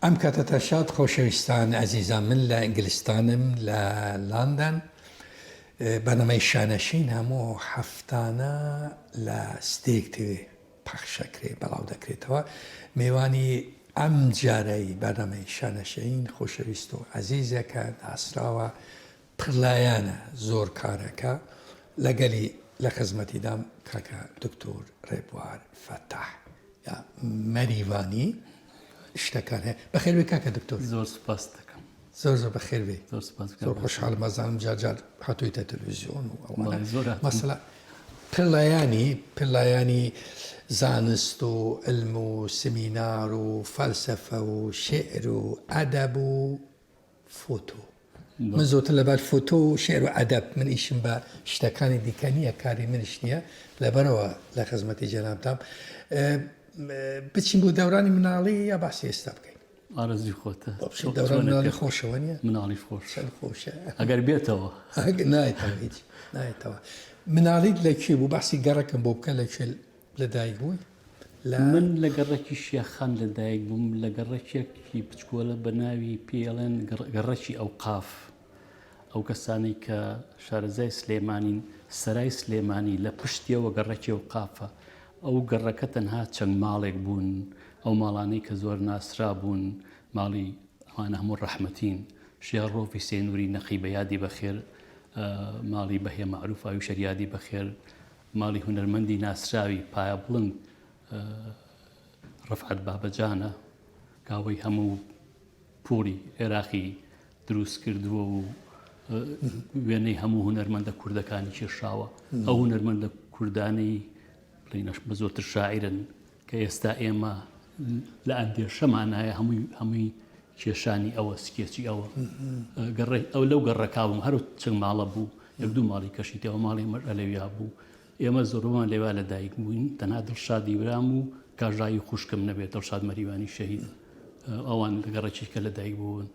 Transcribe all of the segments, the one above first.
ئەم کاتەتان شاد خۆشەویستان ئەزیزان من لە ئینگلستانم لە لەندەن بەرنامەی شانەشین هەموو هەفتانە لە ستێک تێ پەخشەکرێ بەڵاو دەکرێتەوە مێوانی ئەم جارەی بەرنامەی شانەشین خۆشەویست و عەزیزەکە ناسراوە پڕلایەنە زۆر کارەکە لەگەلی لە خزمەتیدام کاکە دکتۆر ڕێبوار فەتاح یا مەریوانی شتەکان هەیە بەخێربێی کاکە دکتۆر. زۆر سوپاست دەکەم. زۆر زۆر بەخێر بێی. زۆر سوپاس زۆر خۆشحاڵم ئەزانم جار جار هاتوویتە تەلەڤیزیۆن و ئەوانە. بەڵێ زۆر هاتووم. مەسەلا پڕلایەنی پڕلایەنی زانست و علم و سمینار و فەلسەفە و شیعر و ئەدەب و فۆتۆ من زۆرتر لەبەر فۆتۆ و شعر و ئەدەب من ئیشم بە شتەکانی دیکە نییە کاری منیش نییە لەبەرەوە لە خزمەتی جەنابتام بچین بۆ دەورانی مناڵی یا باسی ئێستا بکەین ئارەزوی خۆتە دەوران مناڵی خۆشەوە نیە مناڵی خۆش چەند خۆشە ئەگەر بێتەوە نایەتەوە هیچ نایەتەوە مناڵیت لە کوێ بوو باسی گەڕەکم بۆ بکە لە کوێ لەدایک بووی؟ لە. من لە گەڕەکی شێخان لەدایک بووم، لە گەڕەکێکی بچکۆلە بە ناوی پێی ئەڵێن گەڕەکی ئەوقاف. ئەو کەسانەی کە شارەزای سلێمانین، سەرای سلێمانی لە پشتیەوە گەڕەکی ئەوقافە. ئەو گەڕەکە تەنها چەند ماڵێک بوون، ئەو ماڵانەی کە زۆر ناسرابوون، ماڵی ئەوانە هەموو ڕەحمەتین. شێخ ڕۆفی سێنوری نەقیبە یادی بەخێر، ماڵی بەهێ مەعروف ئاویشەر یادی بەخێر، ماڵی هونەرمەندی ناسراوی پایەبڵند ڕەفعەت بابەجانە کاوەی هەموو پوڵی عێراقی دروست کردووە و وێنەی هەموو هونەرمەندە کوردەکانی کێشاوە ئەو هونەرمەندە کوردانەی بڵینەش بە زۆرتر شاعرن کە ئێستا ئێمە لە ئەندێشەمانایە هەمووی هەمووی کێشانی ئەوە سکێچی ئەوە گەڕێ ئەو لەو گەڕەکاوم هەر چەند ماڵە بوو یەک دوو ماڵی کەشی تێوە ماڵی مەر ئەلەویا بوو ئێمە زۆربەمان لەویا لە دایک بووین تەنها دڵشادی برام و کاژایی خوشکم نەبێت دڵشاد مەریوانی شەهید ئەوان لە گەڕەکی کە لە دایک بوون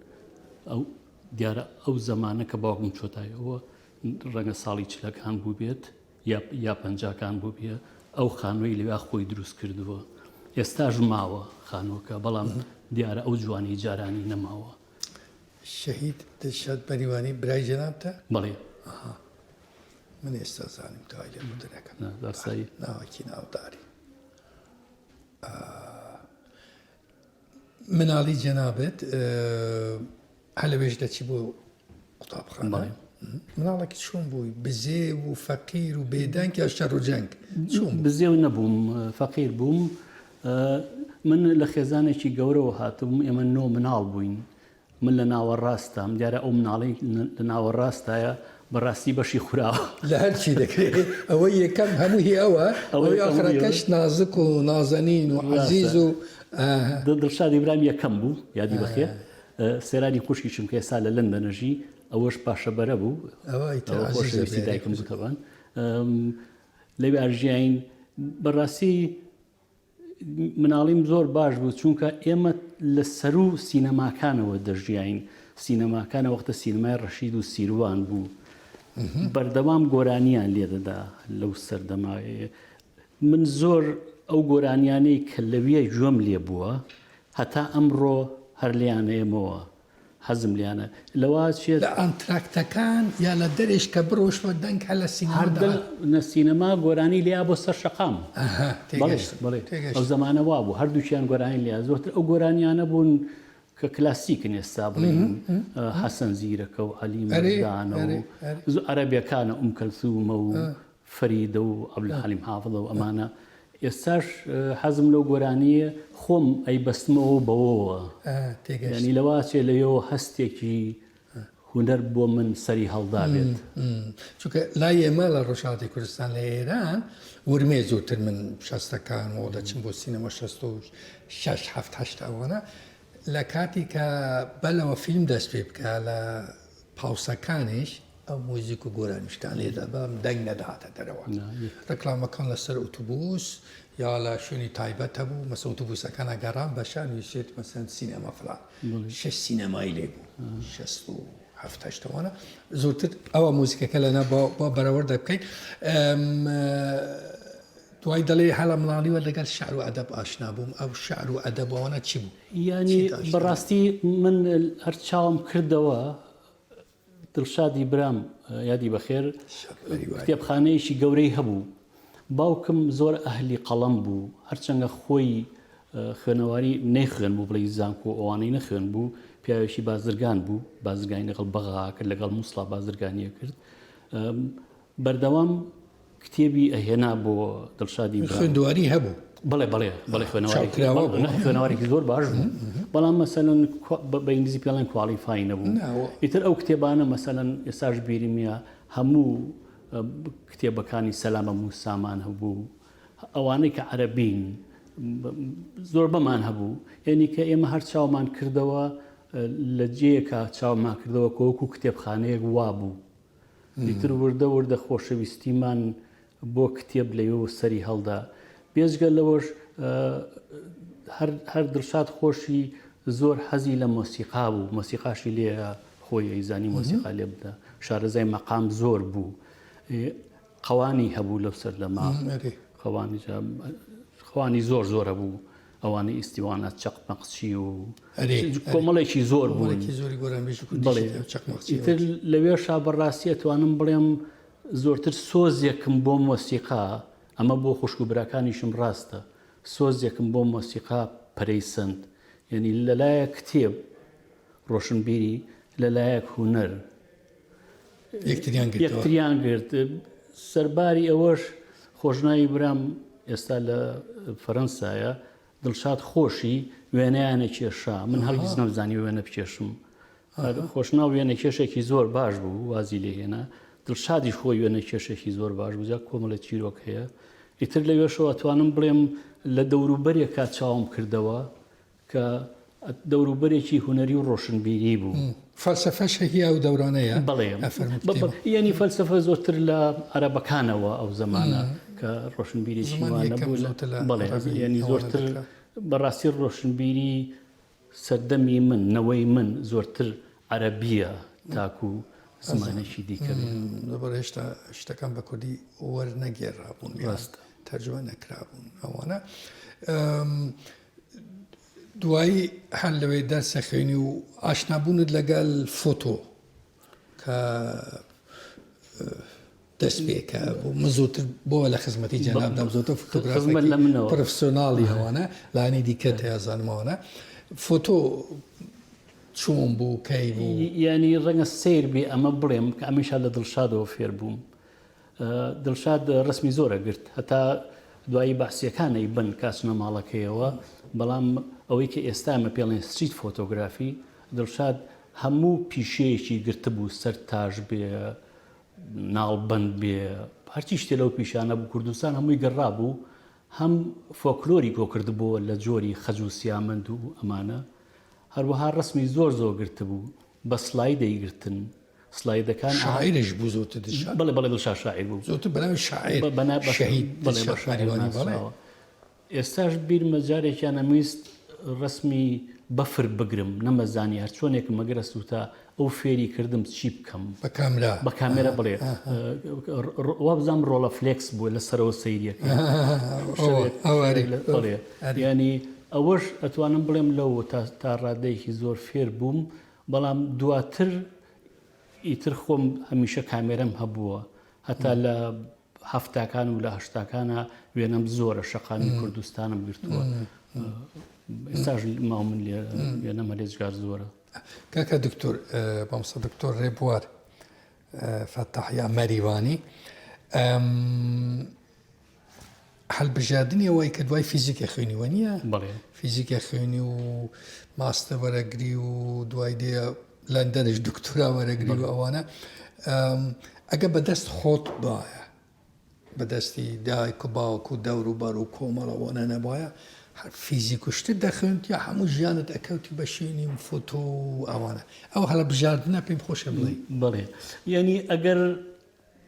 ئەو دیارە ئەو زەمانە کە باوکم چۆتایەوە ڕەنگە ساڵی چلەکان بوو بێت یا پەنجاکان بووبێ ئەو خانووەی لەویا خۆی دروست کردووە ئێستاش ماوە خانووەکە بەڵام دیارە ئەو جوانی جارانی نەماوە. شەهید دلشاد مەریوانی برای جەنابتە؟ بەڵێ. ئەها من ئێستا زانیم تای لێ بودنەکەم ئاسایی ناوەکی ناوداری مناڵی جەنابت هەر لەوێش دەچی بۆ قوتابخانە مناڵێکی چۆن بووی بزێ و فەقیر و بێدەنگ یا شەڕ و جەنگ چۆن بزێو نەبووم فەقیر بووم من لە خێزانێکی گەورەوە هاتبووم ئێمە نۆ مناڵ بووین من لە ناوەڕاستام دیارە ئەو مناڵی لە ناوەڕاستایە بەڕاستی بەشی خوراوە لە هەرچی دەکرێت ئەوەی یەکەم هەموو هی ئەوە ئەوەی ئاخرەکەش نازک و نازەنین و عەزیز و دڵشادی برام یەکەم بوو یادی بەخێر سێرانی خوشکیشم کە ئێستا لە لەندەنەژی ئەوەش پاشەبەرە بوو خۆشەویستی دایکم بوو تەبان لەوێ ئەژیاین بەڕاستی مناڵیم زۆر باش بوو چونکە ئێمە لە سەرو سینەماکانەوە دەژیاین سینەماکانە وەختە سینەمای ڕەشید و سیروان بوو بەردەوام گۆرانیان لێدەدا لەو سەردەما من زۆر ئەو گۆرانیانەی کە لەویە گوێم لێ بووە هەتا ئەمڕۆ هەر لێیان ئێمەوە حەزم لێیانە لەوە چێت. لە ئانتراکتەکان یا لە دەرێش کە بڕۆشمە دەنگ هەر لە سینەما هەر دەنگ نە سینەما گۆرانی لێیا بۆ سەر شەقام. ئەها بەڵێ تێگەشتم بەڵێ ئەو تێگەشتم. زەمانە وا بوو هەردووکیان گۆرانی لێیا زۆرتر ئەو گۆرانیانە بوون کە کلاسیکن ئێستا بڵێین حەسەن زیرەکە و عەلی ئەرێ مەردانە و ئەرێ ئەرێ. عەرەبیەکانە ئوم کەلسومە و فەریدە و عەبدولحەلیم حافزە و ئەمانە ئێستاش حەزم لەو گۆرانییە خۆم ئەیبەستمەوە بەوەوە یانی لەوە ئەچێ لەوێوە هەستێکی هونەر بۆ من سەری هەڵدابێت. چونکە لای ئێمە لە ڕۆژهەڵاتی کوردستان لە ئێران ورمێ زۆرتر من شەستەکان و دەچم بۆ سینەما 66 هەفت هەشت ئەوانە لە کاتی کە بەلەوە فیلم دەست پێ بکە لە پاوسەکانیش ئەو موزیک و گۆرانیشتان لێدا بەڵام دەنگ نەدەهاتە دەرەوە ڕێکلامەکان لەسەر ئوتوبوس یا لە شوێنی تایبەت هەبوو مەسە ئوتوبوسەکان ئەگەڕان بە شان ویسێت مەسەن سینەما فلان شەش سینەمای لێ بوو شەست و هەفت هەشتەوانە زۆرتر ئەوە موزیکەکە لەنا با بەرەوەردە بکەین. دوای دەڵێ هەر لە مناڵیوە لەگەڵ شعر و ئەدەب ئاشنا بووم، ئەو شعر و ئەدەب و ئەوانە چی بوو؟ یانی بەڕاستی من هەر چاوم کردەوە دڵشادی برام یادی بەخێر کتێبخانەیەکی گەورەی هەبوو باوکم زۆر ئەهلی قەڵەم بوو هەرچەندە خۆی خوێنەواری نەیخوێن بوو بڵێ زانکۆ ئەوانەی نەخوێن بوو پیاوێکی بازرگان بوو بازرگانی لەگەڵ بەغا کرد لەگەڵ موسڵا بازرگانیە کرد بەردەوام کتێبی ئەهێنا بۆ دڵشادی برام. خوێندواری هەبوو. بەڵێ بەڵێ بەڵێ خوێنەوارێکی چاپکراوە بوو. بەڵێ خوێنەوارێکی زۆر باش بوو بەڵام مەسەلەن بە ئینگلیزی پێڵێن qualify نەبوو ئیتر ئەو کتێبانە مەسەلەن ئێستاش بیرمیە هەموو کتێبەکانی سەلامە موسامان هەبوو ئەوانەی کە عەرەبین زۆربەمان هەبوو یعنی کە ئێمە هەر چاومان کردەوە لە جێیەکە چاومان کردەوە کۆکو کتێبخانەیەک وابوو ئیتر وردە وردە خۆشەویستیمان بۆ کتێب لەوێوە سەری هەڵدا. بێجگە لەوەش هەر دڵشاد خۆشی زۆر حەزی لە مۆسیقا بوو، مۆسیقاشی لێ خۆی ئەیزانی مۆسیقا لێ بدە، شارەزای مەقام زۆر بوو. قەوانی هەبوو لەو سەردەما، قەوانی زۆر زۆر هەبوو. ئەوانەی ئیستیوانە چەقمەقچی و کۆمەڵێکی زۆر بوون ئیتر لەوێشا بەڕاستی ئەتوانم بڵێم زۆرتر سۆزێکم بۆ مۆسیقا ئەمە بۆ خوشک و براکانیشم ڕاستە سۆزێکم بۆ مۆسیقا پەرەی سند یعنی لەلایە کتێب ڕۆشنبیری لەلایەک هونەر یەکتریان گرت سەرباری ئەوەش خۆشناوی برام ئێستا لە فەرەنسایە دڵشاد خۆشی وێنەیانە کێشا من هەرگیز نەمزانی وێنە بکێشم خۆشناو وێنە کێشێکی زۆر باش بوو وازی لێهێنا دڵشادیش خۆی وێنە کێشێکی زۆر باش بوو جا کۆمەڵە چیرۆک هەیە ئیتر لەوێشەوە توانم بڵێم لە دەوروبەرێکا چاوم کردەوە کە دەوروبەرێکی هونەری و ڕۆشنبیری بوو. فەلسەفەش هی ئەو دەورانەیە؟ بەڵێ یەنی فەلسەفە زۆرتر لە عەرەبەکانەوە ئەو زەمانە کە ڕۆشنبیرێکی وا نەبوو بەڵێ یەنی زۆرتر بەڕاستی ڕۆشنبیری سەردەمی من نەوەی من زۆرتر عەرەبییە تاکو زمانێکی دیکە بێ. لەبەر هێشتا شتەکان بە کوردی وەرنەگێڕابوون ڕاستە تەرجمە نەکرابوون ئەوانە. دوایی هەر لەوێ دەرسە خوێنی و ئاشنابوونت لەگەل فۆتۆ کە دەست پێکە من زۆتر بۆ لە خزمەتی جەنابدام زۆتر فۆتۆگرافی پرۆفسیۆناڵی ئەوانە لانی دیکە تیازانمەوەە فۆتۆ چۆن بوو کەی بوو ینی ڕەنگە سیر بێ ئەمە بڵێم کە ئەمیشا لە دڵشادەوە فێر بووم دڵشاد ڕەسمی زۆر ئەگرت هەتا دوایی بەعسیەکان ئەیبەن کاچنە ماڵەکەیەوە بەڵام ئەوەی کە ئێستا ئەمە پێڵێن street photography دڵشاد هەموو پیشەیەکی گرتبوو سەر تاش بێ ناڵبەند بێ هەرچی شتێ لەو پیشانە بوو کوردستان هەمووی گەڕابوو هەم فۆکلۆری کۆکردبووە لە جۆری خەج و سیامەند و ئەمانە هەروەها ڕسمی زۆر زۆر گرتبوو بە سلای دەیگرتن سلایدەکان شاعیرش بوو زۆرتر دلشاد بەڵێ بەڵێ دڵشاد شاعیر بوو زۆرتر بەناوی شاعیر شەهید بەڵێ بە شاعیر ناسراوە ئێستاش بیرمە جارێکیان ئەمویست ڕەسمی بەفر بگرم نەمەزانی هەر چۆنێکم مەگەرە سووتا ئەو فێری کردم چی بکەم بە کامرا بە کامێرا بڵێ وابزانم Rolleiflex بوو لە سەرەوە سەیریەکە بڵێ ینی ئەوەش ئەتوانم بڵێم لەو تا ڕادەیەکی زۆر فێر بووم بەڵام دواتر ئیتر خۆم هەمیشە کامێرەم هەبووە هەتا لە هەفتاکان و لە هەشتاکانە وێنەم زۆرە شەقامی کوردستانم گرتووە ئێستاش ماو من لێ وێنەم هەرێزگار زۆرە. کاکە دکتۆر مامۆستا دکتۆر ڕێبوار فەتاح یا مەریوانی هەلبژاردنی ئەوەی کە دوای فیزیکە خوێنی وە نییە فیزیکە خوێنی و ماستە وەرەگری و دوای دێ لەندەنش دکتۆرا وەرەگری و ئەوانە ئەگە بەدەست خۆت باە بەدەستی دایک و باوک و دەور و بەر و کۆمەڵەوەنە نەبایە هەر فیزیک و شتت دەخوێند یا هەموو ژیانت ئەکەوتی بە شوێنی فۆتۆ و ئەوانە ئەو هەڵەبژاردنە پێم خۆشە بڵێی. بەڵێ یانی ئەگەر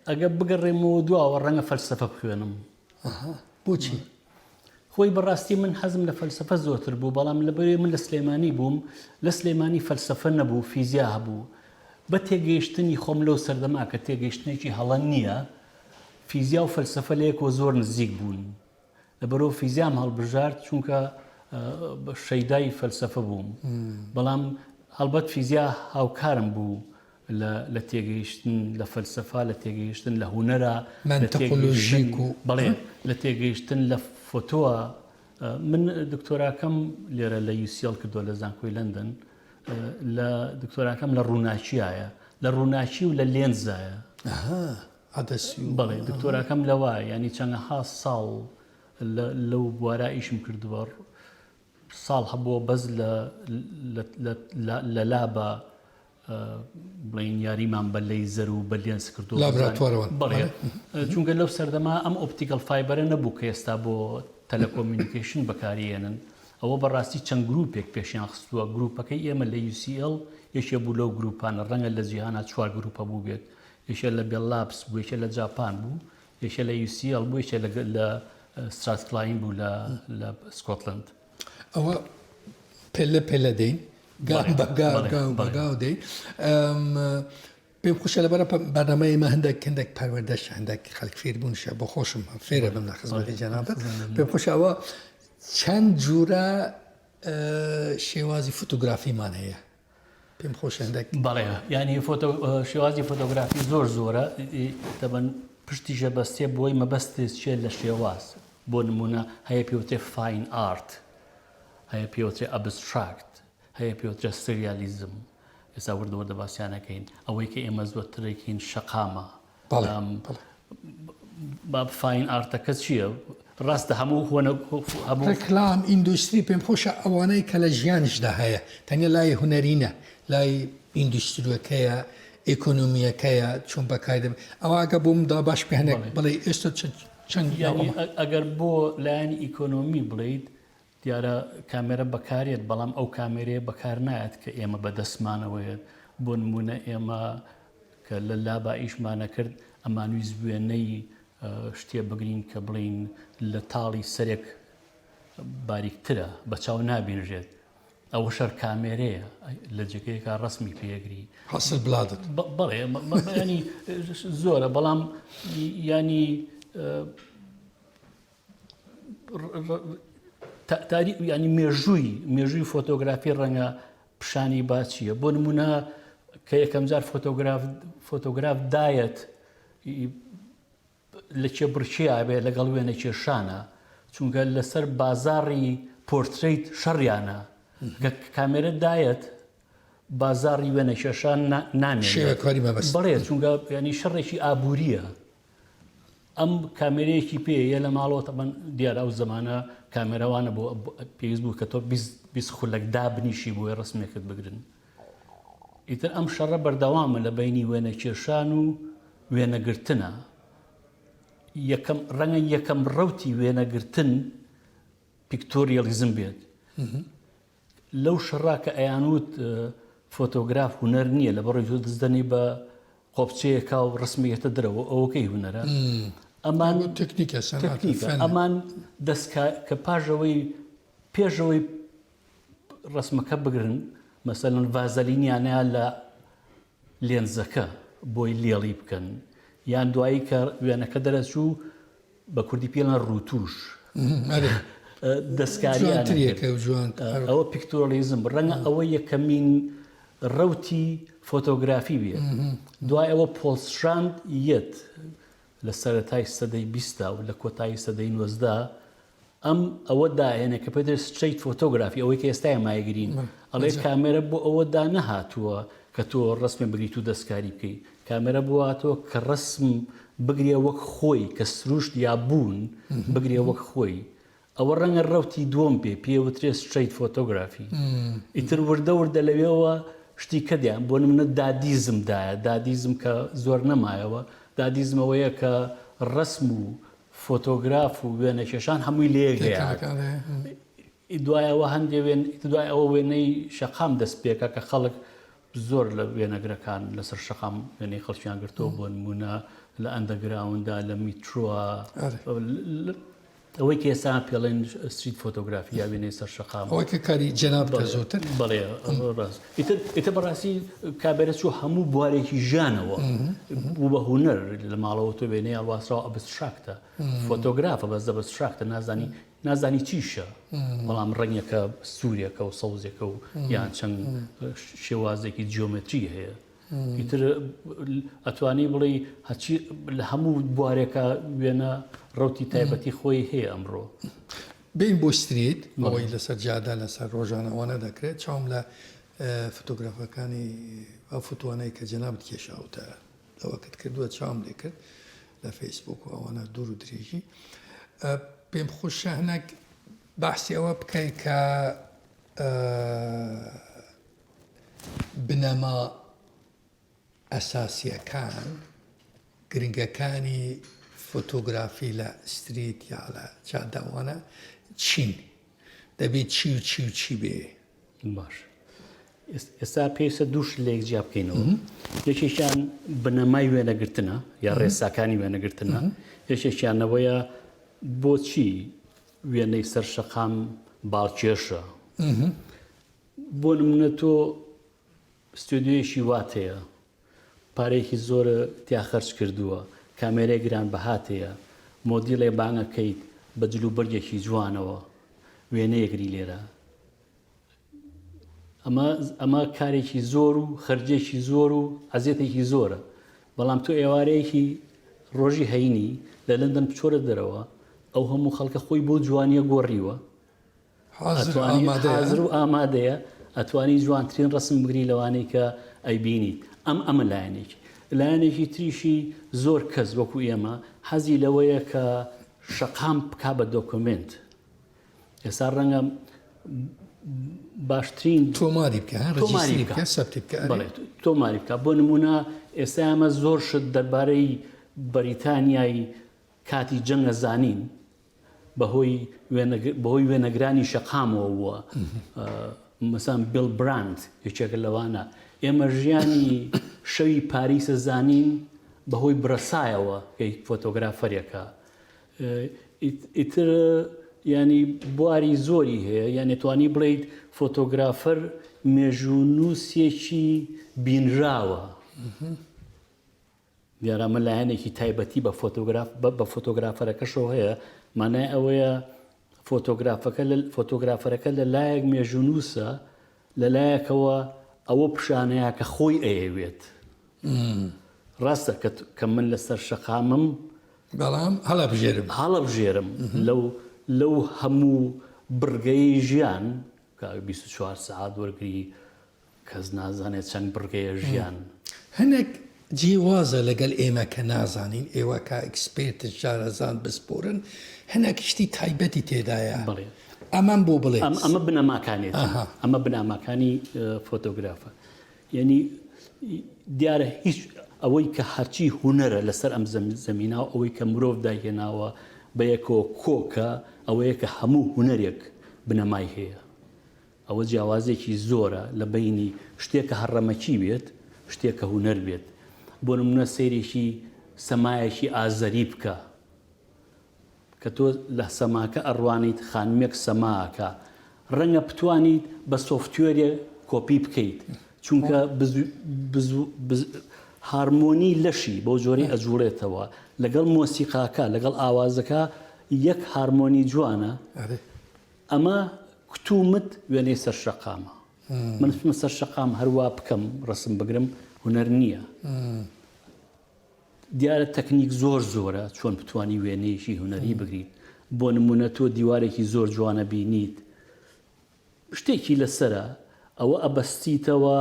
ئەگەر بگەڕێمەوە دواوە ڕەنگە فەلسەفە بخوێنم. ئەها بۆچی؟ خۆی بەڕاستی من حەزم لە فەلسەفە زۆرتر بوو بەڵام لەبەرەوەی من لە سلێمانی بووم لە سلێمانی فەلسەفە نەبوو فیزیا هەبوو بە تێگەیشتنی خۆم لەو سەردەما کە تێگەیشتنێکی هەڵە نییە. فیزیا و فەلسەفە لەیەکەوە زۆر نزیک بوون. لەبەرئەوە فیزیام هەڵبژارد چونکە شەیدای فەلسەفە بووم. بەڵام هەڵبەت فیزیا هاوکارم بوو لە تێگەیشتن لە فەلسەفە، لە تێگەیشتن لە هونەرە، لە تێگەیشتن بەڵێ لە تێگەیشتن لە فۆتۆوە. من دکتۆراکەم لێرە لە UCL کردووە لە زانکۆی لەندەن. لە دکتۆراکەم لە ڕووناکیایە، لە ڕووناکی و لە لێنزایە. بەڵێ دکتۆراکەم لەوە ینی چەندەها ساڵ لەو بوارە ئیشم کردووە ساڵ هەبووە بەس لە لابە بڵین یاریمان بە لەیزەر و بە لێنس کردو بەڵێ چونکە لەو سەردەما ئەم optical fiber ە نەبوو کە ئێستا بۆ telecommunication بەکاریێنن ئەوە بەڕاستی چەند گروپێک پێشیان خستووە گروپەکەی ئێمە لە UCL یەکێ بوو لەو گروپانە ڕەنگە لە جیهانا چوار گروپە بوو بێت یەکێ لە Bell Labs بوو یەکێ لە جاپان بوو یەکێ لە UCL بوو یەکێ لە Strathclyde بوو لە سکۆتلند. ئەوە پێلە پێلە دێین گام بە گاو گاو بە گاو دێین. پێم خۆشە لەبەرە بەرنامەی ئێمە هەندێک هەندێک پەروەردەش هەندێک خەڵک فێربوونشە بۆ خۆشم فێرە بم لە خزمەتی جەنابت پێم خۆشە ئەوە چەند جورە شێوازی فۆتۆگرافیمان هەیە پێم خۆشە هەندێک. بەڵێ یانی فۆتۆ شێوازی فۆتۆگرافی زۆر زۆرە تەبەن پشتیشە بەستێ بۆی مەبەستێ چیە لە شێواز بۆ نمونە هەیە پێوترێ fine art هەیە پێوترێ abstract هەیە پێوترێ surrealism ئێستا وردە وردە باسیانەکەین ئەوەی کە ئێمە زۆرترێکین شەقامە با fine art ەکە چییە؟ ڕاستە هەموو هەموو ڕێکلام ئیندوستری پێم خۆشە ئەوانەی کە لە ژیانیشدا هەیە تەنیا لای هونەری نە لای ئیندوستریەکەیە ئێکۆنۆمیەکەیە چۆن بەکاری دەبێت ئەوە ئەگە بۆم دا باش بێ هەنێک بڵێ ئێستا چەند ئەگەر بۆ لایەنی ئیکۆنۆمی بڵیت دیارە کامێرە بەکارێت بەڵام ئەو کامێرەیە بەکار نایەت کە ئێمە بەدەستمانەوەیەت بۆ نمونە ئێمە کە لە لابا ئیشمانە کرد ئەمانویست وێنەی شتێ بگرین کە بڵین لە تاڵی سەرێک باریکترە بە چاو نابینرێت ئەوە شەر کامێرەیە لە جێگەیەکە ڕسمی پێگری حەسل بلادت بەڵێ ینی زۆرە بەڵام ینی تاری ینی مێژووی مێژووی فۆتۆگرافی ڕەنگە پیشانی با چییە بۆ نمونە کە یەکەم جار فۆتۆگراف فۆتۆگراف دایەت لە کێ بڕکێ بێ لەگەڵ وێنە کێشانە چونکە لەسەر بازاڕی پۆرتریت شەڕیانە کامێرە دایەت بازاڕی وێنەکێشان نامێنێت. شێوەکاری مەبەست. بەڵێ چونکە ینی شەڕێکی ئابووریە ئەم کامێرەیەکی پێ یە لە ماڵەوە تەبەن دیارە ئەو زەمانە کامێرەوانە بۆ پێویست بوو کە تۆ 20 خولەک دابنیشی بۆی ڕسمێکت بگرن ئیتر ئەم شەڕە بەردەوامە لە بینی وێنەکێشان و وێنەگرتنە یەکەم ڕەنگە یەکەم ڕوتی وێنەگرتن pictorialism بێت لەو شەڕا کە ئەیانوت فۆتۆگراف هونەر نییە لە بەڕۆی تۆ دەست دەنێی بە قۆپچەیەکا و ڕسمی یەتە درەوە ئەوەکەی هونەرە ئەمان تکنیکە تکنیکە ئەمان دەستکا کە پاژەوەی پێشەوەی ڕسمەکە بگرن مەسەلەن ڤازەلینیانەیە لە لێنزەکە بۆی لێڵی بکەن یان دوایی کە وێنەکە دەرەچوو بە کوردی پێڵێن ڕووتوش دەستکاریان ئەوە pictorialism ڕەنگە ئەوە یەکەمین ڕوتی فۆتۆگرافی بێ دوای ئەوە پۆل شراند یەت لە سەرەتای سەدەی بیستا و لە کۆتایی سەدەی 19 ئەم ئەوە داهێنێ کە پێ دەڵێ street photography ئەوەی کە ئێستا ئێمە ئەیگرین ئەڵێ کامێرە بۆ ئەوە دانەهاتووە کە تۆ ڕسمێ بگریت و دەستکاری بکەی کامێرە بۆ هاتووە کە ڕسم بگرێ وەک خۆی کە سروشت یا بوون بگرێ وەک خۆی ئەوە ڕەنگە ڕوتی دووەم پێ پێوترێ street photography ئیتر وردە وردە لەوێوە شتی کە دیان بۆ نمونە دادیزم دایە دادیزم کە زۆر نەمایەوە دادیزمەوەیە کە ڕسم و فۆتۆگراف و وێنەکێشان هەمووی لەیەک دەیات. دوای ئەوە هەندێ وێن دوای ئەوە وێنەی شەقام دەست پێکا کە خەڵک زۆر لە وێنەگرەکان لەسەر شەقام وێنەی خەڵکیان گرتەوە بۆ نمونە لە ئەندەگراوندا لە میترۆ. ئەوەی کە ئێستا پێڵێن street photography یا وێنەی سەر شەقام. ئەوەی کە کاری جەنابتە زۆرتر. بەڵێ ڕاست. ئیتر ئیتر بەڕاستی کابێرە چوو هەموو بوارێکی ژیانەوە بوو بە هونەر لە ماڵەوە تۆ وێنەی هەڵواسراوە abstract ە فۆتۆگرافە بەس abstract ە نازانی نازانی چیشە بەڵام ڕەنگەکە سوورێکە و سەوزێکە و یان چەند شێوازێکی جیۆمەتری هەیە. ئیتر ئەتوانی بڵێی هەچی لە هەموو بوارێکە وێنە ڕوتی تایبەتی خۆی هەیە ئەمڕۆ. بین بۆ street ئەوەی لەسەر جادە لەسەر ڕۆژانەوانە دەکرێت چاوم لە فۆتۆگرافەکانی ئەو فۆتۆانەی کە جەنابت کێشاوتە ئەوەکەت کردووە چاوم لێ کرد لە فەیسبوک و ئەوانە دوور و درێژی پێم خۆشە هەنێک باسی ئەوە بکەی کە بنەما ئەساسییەکان، گرنگەکانی فۆتۆگرافی لە street یا لە جادە وانە چین؟ دەبێ چی و چی و چی بێ؟ باش ئێستا پێویستە دوو شت لە یەک جیا بکەینەوە. یەکێکیان بنەمای وێنەگرتنە یا ڕێساکانی وێنەگرتنە، یەکێکیانەوەیە بۆچی وێنەی سەر شەقام باڵکێشە. بۆ نمونە تۆ ستۆدیۆیەکی وات هەیە پارەیەکی زۆرە تیا خەرج کردووە کامێرای گران بەهات هەیە مۆدیڵێ بانگەکەیت بە جل و بەرگێکی جوانەوە وێنەیەگری لێرە ئەمە ئەمە کارێکی زۆر و خەرجێکی زۆر و عەزێتێکی زۆرە بەڵام تۆ ئێوارەیەکی ڕۆژی هەینی لە لەندەن بچۆرە دەرەوە ئەو هەموو خەڵکە خۆی بۆ جوانیە گۆڕیوە حازر و ئامادەیە ئەتوانی جوانترین ڕسم بگری لەوانەی کە ئەیبینیت ئەم ئەمە لایەنێکی لایەنێکی تریشی زۆر کەس وەکو ئێمە حەزی لەوەیە کە شەقام بک بە document ئێستا ڕەنگە باشترین تۆماری بکە تۆماری بکە سەبتی بکە تۆماری بکە بۆ نمونە ئێستا ئەمە زۆر شت دەربارەی بەریتانیای کاتی جەنگە زانین بەهۆی بەهۆی وێنەگرانی شەقامەوە بووە مەسان بیڵ براند یەکێکە لەوانە ئێمە ژیانی شەوی پاریسە زانین بەهۆی برەسایەوە فۆتۆگرافەرێکە ئیتر ینی بواری زۆری هەیە یعنی توانی بڵیت فۆتۆگرافەر مێژوونووسێکی بینراوە دیارە ئەمە لایەنێکی تایبەتی بە فۆتۆگراف بە فۆتۆگرافەرەکەشەوە هەیە، مانای ئەوەیە فۆتۆگرافەکە لە فۆتۆگرافەرەکە لە لایەک مێژوونووسە، لە لایەکەوە ئەوە پیشانەیە کە خۆی ئەیەوێت. ڕاستە کە کە من لەسەر شەقامم بەڵام هەڵەبژێرم هەڵەبژێرم لەو لەو هەموو بڕگەی ژیان کە 24 سەعات وەرگری کەس نازانێت چەند بڕگەیە ژیان. هەنێک جیوازە لەگەل ئێمە کە نازانین ئێوە کە expert شارەزان بسپۆرن هەنێک شتی تایبەتی تێدایە بەڵێ ئەمەم بۆ بڵێ ئەم ئەمە بنەماکانێتی ئەها. ئەمە بناماکانی فۆتۆگرافە یعنی دیارە هیچ ئەوەی کە هەرچی هونەرە لەسەر ئەم زەمینە و ئەوەی کە مرۆڤ دایهێناوە بە یەکەوە کۆکە ئەوەیە کە هەموو هونەرێک بنەمای هەیە ئەوە جیاوازیەکی زۆرە لە بەینی شتێک کە هەڕەمەکی بێت شتێک کە هونەر بێت. بۆ نمونە سەیرێکی سەمایەکی ئازەری بکە کە تۆ لە سەماکە ئەڕوانیت خانمێک سەما ئەکا ڕەنگە بتوانیت بە software ێ کۆپی بکەیت چونکە هارمۆنی لەشی بەو جۆرەی ئەجوڵێتەوە لەگەڵ مۆسیقاکە لەگەڵ ئاوازەکە یەک هارمۆنی جوانە ئەمە کتومت وێنەی سەر شەقامە. من بچمە سەر شەقام هەروا بکەم ڕسم بگرم هونەر نییە. دیارە تەکنیک زۆر زۆرە چۆن بتانی وێنەیەکی هونەری بگریت بۆ نمونە تۆ دیوارێکی زۆر جوانە بینیت شتێکی لەسرە ئەوە ئەبەستیتەوە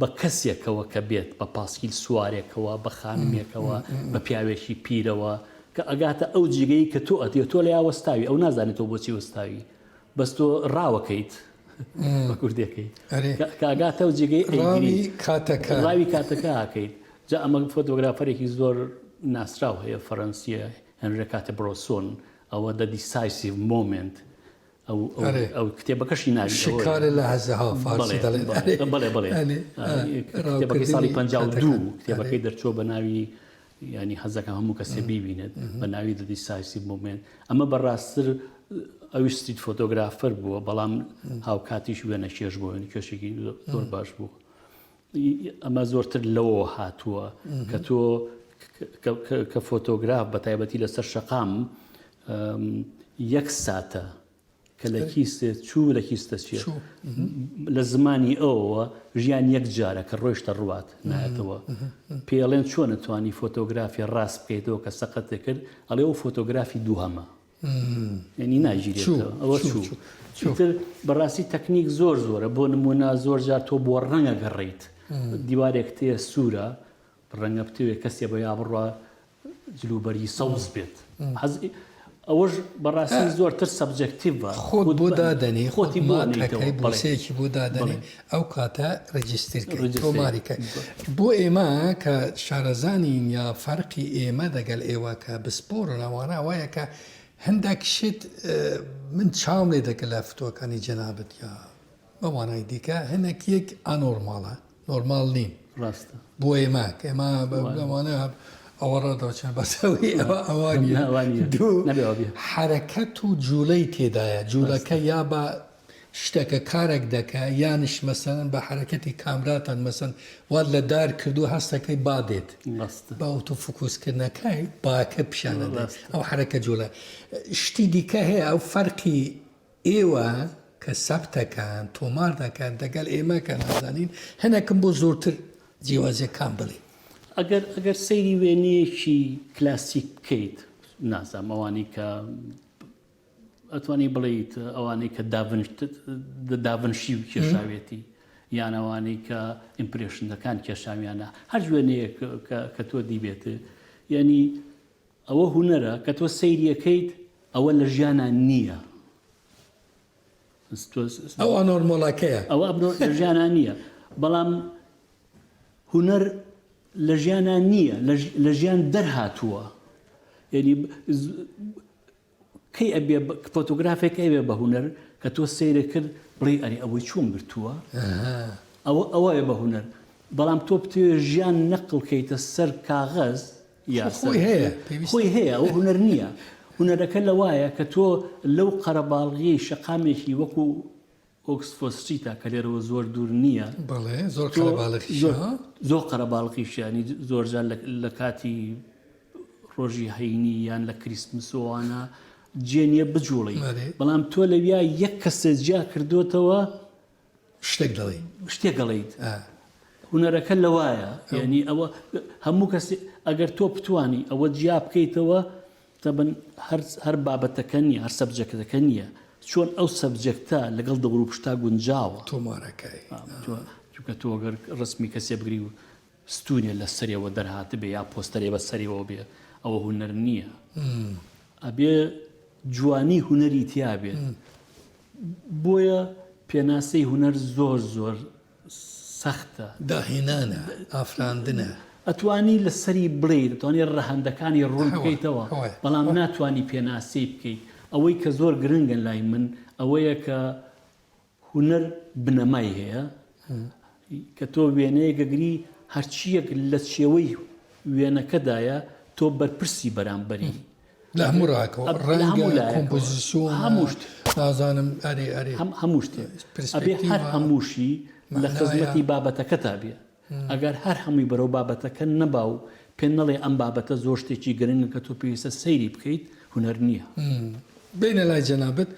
بە کەسێکەوە کە بێت، بە پاسکیل سوارێکەوە، بە خانمێکەوە، بە پیاوێکی پیرەوە، کە ئەگاتە ئەو جێگەی کە تۆ ئەتەوێ، تۆ لەیا وەستاوی، ئەو نازانێت تۆ بۆچی وەستاوی، بەس تۆ ڕاوەکەیت بە کوردیەکەی، کە ئەگاتە ئەو جێگەی ئەیگری، کاتەکە ڕاوی کاتەکە ئەکەیت. جا ئەمە فۆتۆگرافەرێکی زۆر ناسراو هەیە، فەرەنسییە، هێنرێ کاتێ برۆسۆن، ئەوە The Decisive Moment، ئەو ئەو کتێبەکەشی ناوی شکار لحظه ها فارسی دەڵێن بەڵێ بەڵێ کتێبەکەی ساڵی 52 کتێبەکەی دەرچووە بە ناوی. ینی حەزەکەم هەموو کەسێ بیبینێت بە ناوی The Decisive Moment. ئەمە بەڕاستتر ئەوی street photographer بووە بەڵام هاوکاتیش وێنە کێش بووە وێنە کێشێکی زۆر باش بوو. ئەمە زۆرتر لەوەوە هاتووە کە تۆ کە فۆتۆگراف بە تایبەتی لەسەر شەقام یەک ساتە کە لە کیست چوو لە کیست دەچێت لە زمانی ئەوەوە ژیان یەک جارە کە ڕۆیشتە ڕوات نایەتەوە پێڵێن چۆن توانی فۆتۆگرافی ڕاست بکەیتەوە کە سەقەت کرد ئەڵێ ئەو فۆتۆگرافی دووهەمە یعنی ناگیرێتەوە ئەوە چوو چیتر بەڕاستی تەکنیک زۆر زۆرە بۆ نمونە زۆر جار تۆ بۆ ڕەنگە گەڕیت دیوارێک تێ سوورە ڕەنگە بتەوێت کەسێ بە یا بڕوا جلوبەرگی سەوز بێت ئەوەش بەڕاستی زۆرتر subjective ە خۆت بۆ دادەنێ خۆتی بۆ بۆسەیەکی بۆ دادەنێ ئەو کاتە register تۆماری کە بۆ ئێمە کە شارەزانین یا فەرقی ئێمە دەگەل ئێوە کە بسپۆرن ئەوانە وایە کە هەندێک شت من چاوم لێ دەکە لە فتوەکانی جەنابت یا بەوانای دیکە هەنێک یەک anormal ە نۆرماڵ نین ڕاستە بۆ ئێمە کە ئێمە لەوانەیە ئەوە ڕادەوەچن بەسەوەی ئەوە ئەوە نییە دوو حەرەکەت و جوڵەی تێدایە جوڵەکە یا بە شتەکە کارێک دەکە یانیش مەسەن بە حەرەکەتی کامراتان مەسەن وات لە دار کردو هەستەکەی با دێت بە ئۆتۆ فوکوسکردنەکەی باکە پیشانەدات ئەو حەرەکە جوڵە شتی دیکە هەیە ئەو فەرقی ئێوە کە سەبتەکان تۆمار دەکەن دەگەل ئێمە کە نازانین هەنەکم بۆ زۆرتر جیوازیەکان بڵێ. ئەگەر ئەگەر سەیری وێنەیەکی کلاسیک بکەیت نازانم ئەوانەی کە ئەتوانی بڵێیت ئەوانەی کە داڤنشی کێشاوێتی یان ئەوانەی کە impression ەکان کێشاویانە هەر وێنەیەک کە تۆ دیبێت یعنی ئەوە هونەرە کە تۆ سەیریەکەیت ئەوە لە ژیانا نییە. ئەو anormal ەکەیە. ئەوە لە ژیانا نییە بەڵام هونەر لە ژیانا نییە لە ژیان دەرهاتووە یعنی کەی ئەبێ فۆتۆگرافێک ئەوێ بە هونەر کە تۆ سەیرە کرد بڵێ ئەرێ ئەوەی چۆن گرتووە ئەوە ئەوەیە بە هونەر بەڵام تۆ بتەوێ ژیان نەقڵ کەیتە سەر کاغەز خۆی هەیە خۆی هەیە ئەو هونەر نییە هونەرەکە لەوایە کە تۆ لەو قەرەباڵغیەی شەقامێکی وەکو Oxford Street ە کە لێرەوە زۆر دوور نییە بەڵێ زۆر قەرەباڵغیشە زۆر قەرەباڵغیشە ینی زۆر جار لە کاتی ڕۆژی هەینی یان لە کریسمسەوانە جێ نییە بجوڵی بەڵام تۆ لەویا یەک کەسێ جیا کردوتەوە شتێک دەڵێی. شتێک ئەڵێیت. هونەرەکە لەوایە یعنی ئەوە هەموو کەسی ئەگەر تۆ بتانی ئەوە جیا بکەیتەوە تەبن هەر هەر بابەتەکە نییە هەر subject ەکە نییە چۆن ئەو subject ە لەگەڵ دەور و پشتا گونجاوە تۆمارەکەی چونکە تۆ گەر ڕسمی کەسێ بگری و ستونێ لە سەرێوە دەرهاتبێ یا پۆستەرێ بە سەرێوە بێ ئەوە هونەر نییە ئەبێ جوانی هونەری تیا بێت بۆیە پێناسەی هونەر زۆر زۆر سەختە. داهێنانە، ئافراندنە. ئەتوانی لە سەری بڵێیت، ئەتوانی ڕەهەندەکانی ڕوون بکەیتەوە، بەڵام ناتوانی پێناسەی بکەیت. ئەوەی کە زۆر گرنگە لای من ئەوەیە کە هونەر بنەمای هەیە، کە تۆ وێنەیەک ئەگری هەرچییەک لە چێوەی وێنەکەدایە تۆ بەرپرسی بەرامبەری. لە هەموو ڕاکەوە ڕەنگە کۆمپۆزیسیۆن هەموو شت نازانم ئەرێ ئەرێ هەموو شتێ ئەبێ هەر هەمووشی لە خزمەتی بابەتەکەتا بێ ئەگەر هەر هەمووی بەرەو بابەتەکە نەبا و پێ نەڵێ ئەم بابەتە زۆر شتێکی گرنگە کە تۆ پێویستە سەیری بکەیت هونەر نییە. بێینە لای جەنابت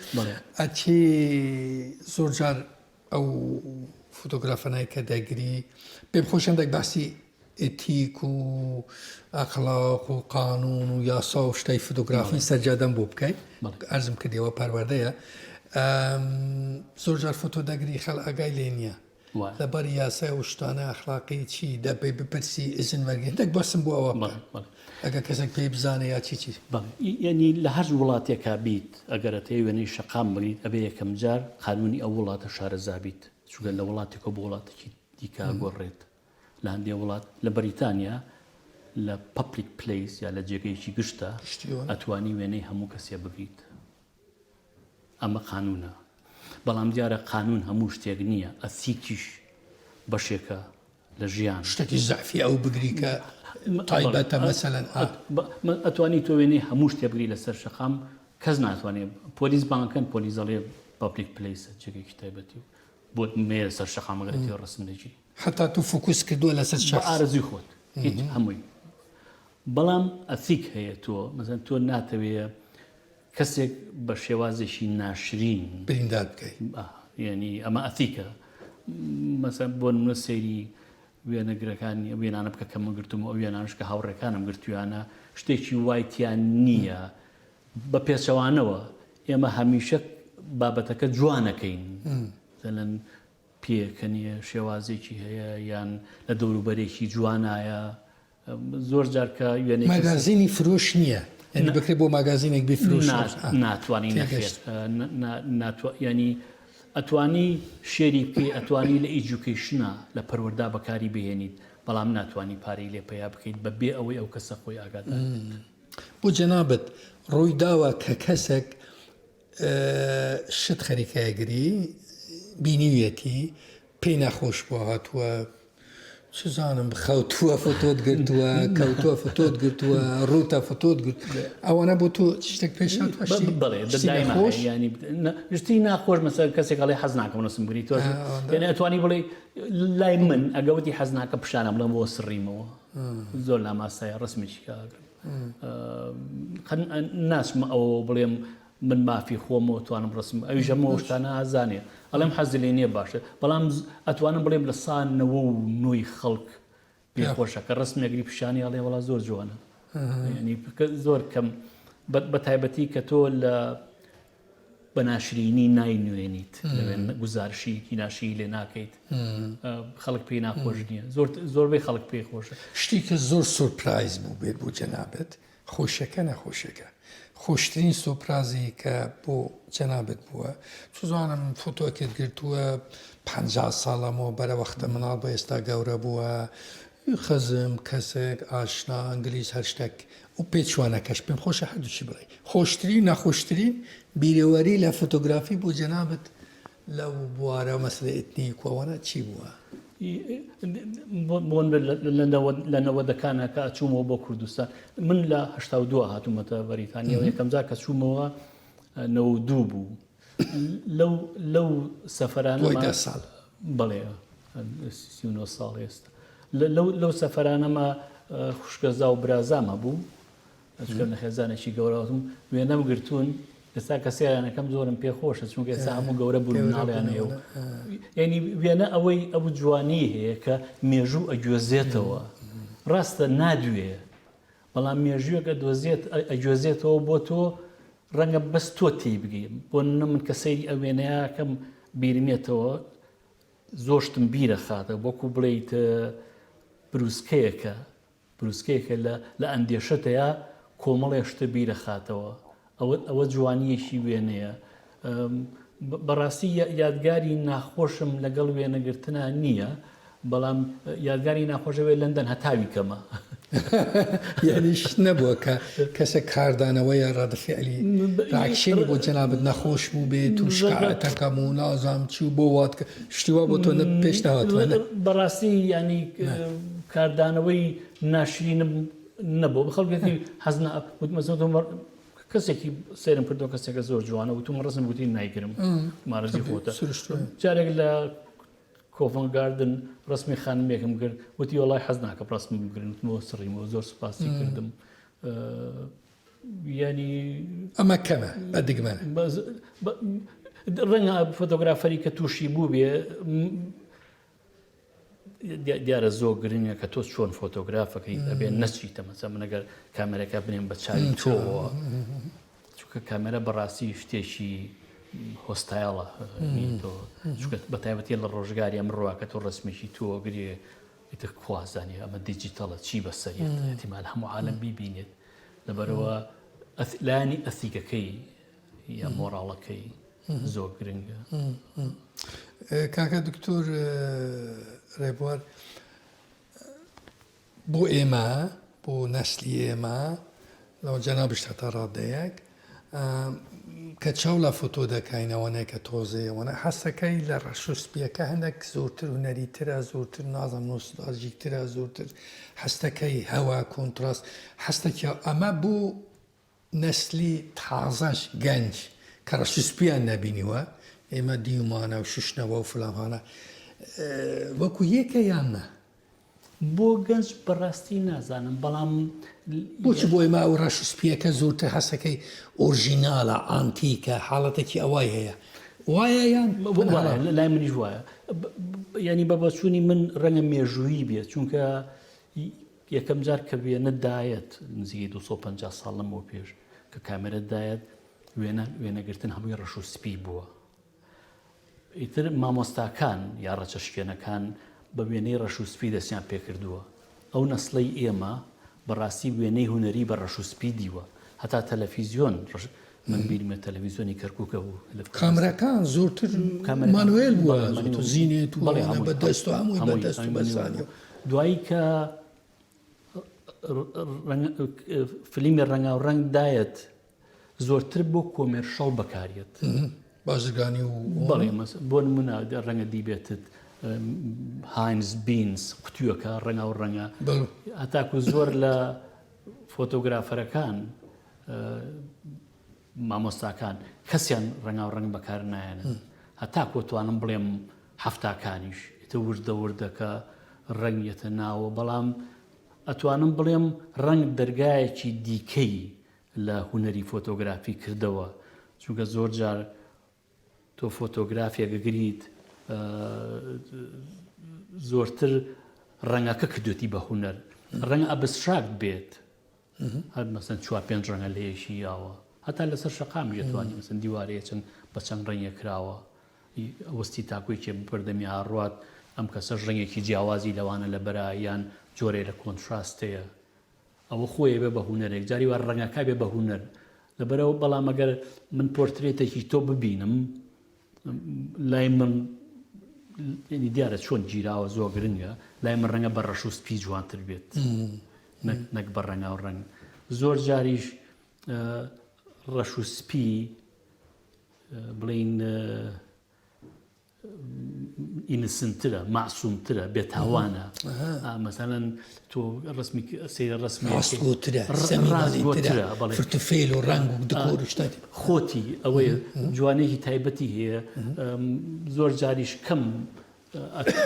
ئەچێ زۆر جار ئەو فۆتۆگرافەنای کە دەگری پێم خۆش هەندێک باسی ئەتیک و ئەخلاق و قانون و یاسا و شتای فۆتۆگرافی سەرجادەم بۆ بکەیت ئەرزم کردەوە پەروەردەیە زۆر جار فۆتۆ دەگری خەڵ ئاگای لێ نییە لەبەر یاسای و شتانە ئەخلاقی چی دەبێ بپرسی ئیزن وەرگری دەک بەسم بۆ ئەوە بکە ئەگەر کەسێک پێی بزانێ یا چی چی. بەڵێ یەنی لە هەر وڵاتێکا بیت ئەگەر ئەتەوێ وێنەی شەقام بگریت ئەبێ یەکەم جار قانونی ئەو وڵاتە شارەزا بیت چونکە لە وڵاتێکەوە بۆ وڵاتێکی دیکە ئەگۆڕێت لە هەندێ وڵات لە بەریتانیا لە public place یا لە جێگەیەکی گشتە ئەتوانی وێنەی هەموو کەسێ بگریت ئەمە قانونە بەڵام دیارە قانون هەموو شتێک نییە ئەسیکیش بەشێکە. لە ژیان. شتێکی زەعفی ئەو بگری کە تایبەتە مەسەلەن ئا. ئەتوانی تۆ وێنەی هەموو شتێ بگری لەسەر شەقام کەس ناتوانێ پۆلیس بانگ کەن پۆلیس دەڵێ public place ە جێگەیەکی تایبەتی و بۆ مەیە سەر شەقامەکە لە تێ ڕەسم دەگیری. حەتا تۆ focus کردووە لەسەر شەخس. بە ئارەزووی خۆت هیچ هەمووی بەڵام ethic هەیە تۆ مەسەلەن تۆ ناتەوێ کەسێک بە شێوازێکی ناشرین بریندار بکەی یعنی ئەمە ethic ە مەسەن بۆ نمونە سەیری وێنەگرەکانی ئەو وێنانە بکە کە من گرتم و ئەو وێنانش کە هاوڕێکانم گرتویانە شتێکی وایتیان نییە بە پێچەوانەوە ئێمە هەمیشە بابەتەکە جوانەکەین دەلەن پێکەنیە شێوازێکی هەیە یان لە دەوروبەرێکی جوانایە زۆر جار کە وێنەی ماگازینی فرۆش نییە یعنی بکرێت بۆ ماگازینێک بیفرۆش ناتوانانی نەخێر ینی ئەتوانی share ی بکەی ئەتوانی لە education ا لە پەروەردا بەکاری بهێنیت بەڵام ناتوانانی پارەی لێ پەیا بکەیت بە بێ ئەوەی ئەو کەسە خۆی ئاگادار بۆ جەنابت ڕووی داوە کە کەسێک شت خەریکە ئەگری بینیویەتی پێی ناخۆش بووە هاتووە چزانم خەوتووە فۆتۆت گرتووە کەوتووە فۆتۆت گرتووە ڕووتە فۆتۆت گرت ئەوانە بۆ تۆ شتێک پێش خۆش ینی شتی ناخۆش مەسەر کەسێک ئەڵێ حەز ناکەم ڕسم بگری تۆ یعنی ئەتوانی بڵێ لای من ئەگەوتی حەز ناکە پیشانە بڵێم بۆ سڕیمەوە زۆر لاماسایە ڕسمێکی کاگرم ناچمە ئەوە بڵێم من مافی خۆمەوە توانم ڕسم ئەویش هەموو ئەو شتانە ئازانێ ئەڵێم حەزی لێ نییە باشە بەڵام ئەتوانم بڵێم لە سا نەوە و نۆی خەڵک پێ خۆشە کە ڕسمێگری پیشانی ئەڵێ وڵا زۆر جوانە ینی زۆر کەم بە تایبەتی کە تۆ لە بە ناشرینی ناینوێنیت گوزارشیکی ناشی لێ ناکەیت خەڵک پێی ناخۆش نییە زۆر زۆربەی خەڵک پێی خۆشە شتی کە زۆر surprise بوو بێت بۆ جەنابت خۆشیەکە نەخۆشیەکە خۆشترین surprise ی کە بۆ جەنابت بووە چزانم فۆتۆکت گرتووە پ ساڵەمەوە بەرە وەختە مناڵ بە ئێستا گەورە بووە خزم کەسێک ئاشنا ئەنگلیز هەر شتێک و پێچوانەکەش پێم خۆشە هەردووچی بڵێ خۆشترین ناخۆشترین بیرەوەری لە فۆتۆگرافی بۆ جەنابت لەو بوارە مەسلە ئیتنیک و ئەوانە چی بووە؟ بۆن لە نەوەدەکانە کە ئەچوومەوە بۆ کوردستان من لە 82 هاتوومەتە بەریتانیاوە یەکەم جار کە چوومەوە 92 بوو لەو لەو سەفەرانە ساڵ بەڵێ 39 ساڵ ئێستا لەو سەفەرانەمە خوشکەزا و برازام هەبوو چونکە لە خێزانێکی گەورە هاتووم وێنەم گرتوون ئێستا کە سەیرانەکەم زۆرم پێ خۆشە چونکە ئێستا هەموو گەورە بوون مناڵیان هەیە و یعنی وێنە ئەوەی ئەو جوانی هەیە کە مێژوو ئەگوێزێتەوە ڕاستە نادوێ بەڵام مێژوویەک ئەدۆزێت ئەگوێزێتەوە بۆ تۆ ڕەنگە بەس تۆ تێی بگەی بۆ نمونە من کە سەیری ئەو وێنەیەکەم بیرمێتەوە زۆر شتم بیرە خاتە وەکو بڵێیت بروسکەیەکە بروسکەیەکە لە لە ئەندێشەتەیا کۆمەڵێ شتە بیرەخاتەوە ئەوە ئەوە جوانییەکی وێنەیە بەڕاستی یادگاری ناخۆشم لەگەڵ وێنەگرتنا نییە بەڵام یادگاری ناخۆشەوێ لەندەن هەتاوی کەمە یعنی شت نەبووە کە کەسێک کاردانەوەیە ڕەدفعلی reaction ی بۆ جەنابت نەخۆش بوو بێت و شکایەتەکەم و نازانم چی و بۆ وات شتی وا بۆ تۆ پێش نەهاتووە بەڕاستی ینی کاردانەوەی ناشرینم نەبوو خەڵکێکی حەز نا وتمە زۆر کەسێکی سەیرم کردو کەسێکە زۆر جوانە وتم ڕزم گوتی نایگرم مارەزی خۆتە جارێک لە کۆڤنت گاردن ڕسمی خانمێکم کرد وتی وڵی حەز ناکەم ڕسم بگرن وتمەوە سڕیمەوە زۆر سوپاسی کردم ینی ئەمە کەمە بە دگمەنە ڕەنگە فۆتۆگرافەری کە تووشی بوو بێ دیارە زۆر گرنگە کە تۆ چۆن فۆتۆگرافەکەی ئەبێ نەچیتە مەسە من ئەگەر کامێرەکە بنێم بە چاوی تۆوە چونکە کامێرە بەڕاستی شتێکی hostile ە تۆ چونکە بە تایبەتی لە ڕۆژگاری ئەمڕۆ کە تۆ ڕسمێکی تۆ گرێ ئیتر خوازانێ ئەمە دیجیتەڵە چی بەسەریت احتیمال هەموو عالم بیبینێت لەبەرەوە لایەنی ethic ەکەی یا مۆراڵەکەی زۆر گرنگە. کاکە دکتۆر ڕێبوار بۆ ئێمە بۆ نەسلی ئێمە لەوە جەنابیشت هەتا ڕادەیەک. کە چاو لە فۆتۆ دەکەین ئەوەنەی کە تۆزێ ئەوەنە حەسەکەی لە ڕەش و سپیەکە هەندێک زۆرتر هونەریترە زۆرتر نازم نۆستالژیکترە زۆرتر هەستەکەی هەوا کۆنتراست هەستەکی ئەمە بۆ نەسلی تازەش گەنج کە ڕەش و سپیان نەبینیوە ئێمە دیومانە و شوشتنەوە و فلانانە وەکو یەکە یان نا؟ بۆ گەنج بەڕاستی نازانم بەڵام. بۆچی بۆ ئێمە ئەو ڕەش و سپیەکە زۆرتر هەستەکەی ئۆرژینالە ئانتیکە حاڵەتێکی ئەوای هەیە وایە یان وایە لای منیش وایە ینی بە بەچوونی من ڕەنگە مێژوویی بێت چونکە یەکەم جار کە وێنە دایەت نزیکەی 250 ساڵ لەمەوە پێش کە کامێرە دایەت وێنە وێنەگرتن هەمووی ڕەش و سپی بووە ئیتر مامۆستاکان یا ڕەچەشکێنەکان بە وێنەی ڕەش و سپی دەستیان پێکردووە. ئەو نەسڵەی ئێمە بە ڕاستی وێنەی هونەری بە ڕەش و سپی دیوە. هەتا تەلەفیزیۆن ڕەش من بیرمە تەلەفیزیۆنی کەرکووک هەبوو لە کوردستان. کامرەکان زۆرتر مانوێل بووە، زۆرتر زینێت و ئەوانە بە دەست و هەمووی بە دەست و بە زانی و. دوایی کە فلیمی ڕەنگاوڕەنگ دایەت زۆرتر بۆ commercial بەکاریەت. بازرگانی و بەڵێ بۆ نمونە ڕەنگە دیبێتت Heinz beans قوتووەکە ڕەنگا و ڕەنگە هەتاکو زۆر لە فۆتۆگرافەرەکان مامۆستاکان کەسیان ڕەنگا و ڕەنگ بەکار نایەنن هەتا کۆتوانم بڵێم هەفتاکانیش ئیتر وردە وردەکە ڕەنگیەتە ناوە بەڵام ئەتوانم بڵێم ڕەنگ دەرگایەکی دیکەی لە هونەری فۆتۆگرافی کردەوە چونکە زۆر جار تۆ فۆتۆگرافێک گریت زۆرتر ڕەنگەکە کردوێتی بە هونەر ڕەنگ abstract بێت هەر مەسەن چوار پێنج ڕەنگە لە یەکی یاوە هەتا لەسەر شەقام یەتوانی مەسەن دیوارەیە چەند بە چەند ڕەنگێک کراوە وەستی تاکوێکێ بەردەمی ئاڕوات ئەم کەسەش ڕەنگێکی جیاوازی لەوانە لە بەرا یان جۆرێ لە contrast ەیە ئەوە خۆی ئەبێ بە هونەرێک جاری وا ڕەنگەکە بێ بە هونەر لەبەرەوە بەڵام ئەگەر من پۆرترێتێکی تۆ ببینم لای من ینی دیارە چۆن گیراوە زۆر گرنگە لای من ڕەنگە بە ڕەش و سپی جوانتر بێت نەک بە ڕەنگا و ڕەنگ زۆر جاریش ڕەش و سپی بڵین innocent ترە مەعسومترە بێتاوانە مەسەلەن تۆ ڕسمی سەیرە ڕسمی ڕاستگۆترە سەمیمانیترە فرتوفێل و ڕەنگ و دکۆر و شتاتی خۆتی ئەوەیە جوانێکی تایبەتی هەیە زۆر جاریش کەم